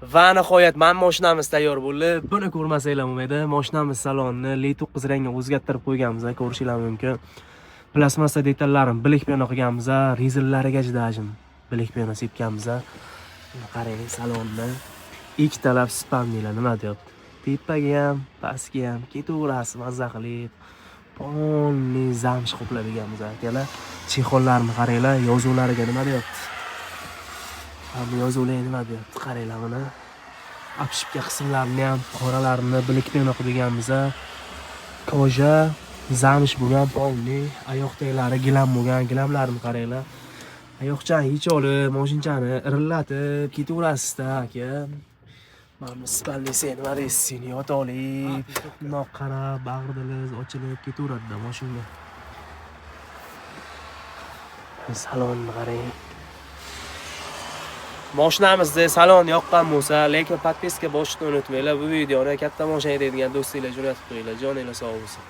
Va nihoyat mana mashinamiz tayyor bo'ldi. Buni ko'rmasanglar bo'lmaydi. Mashinamiz salonni L9 rangga o'zgartirib qo'yganmiz, ko'rishinglar mumkin. Plastmassa detallarini блик пена qilganmiz, rezillariga даже блик пена sepganmiz. Qarang salonni. Ikkitalab спальный lar nima deyapti? Tepaga ham, pastga ham ketaverasiz mazza qilib. Полный замш qoplab berganmiz, akalar. Чехол larni qaranglar, yozuvlariga nima deyapti? Hamma yozuvlar nima deyapti? Qaranglar mana. Обшивка qismlarini ham qoralarini блик пена qilib berganmiz. Кожа замш bo'lgan полный, oyoq taglari gilam bo'lgan, gilamlarini qaranglar. Oyoqchani yechib olib, moshinchani irillatib ketaverasizda, aka. Mana bu спальный si nima deysiz, seni yota olib, bundoq qarab, bag'ridiliz ochilib ketaveradida moshinga. Salonni qarang. Moshinamizni salon yoqqan bo'lsa, lekin подписка bosishni unutmanglar. Bu videoni katta moshina haydaydigan do'stinglar jo'natib qo'yinglar. Joninglar sog' bo'lsin.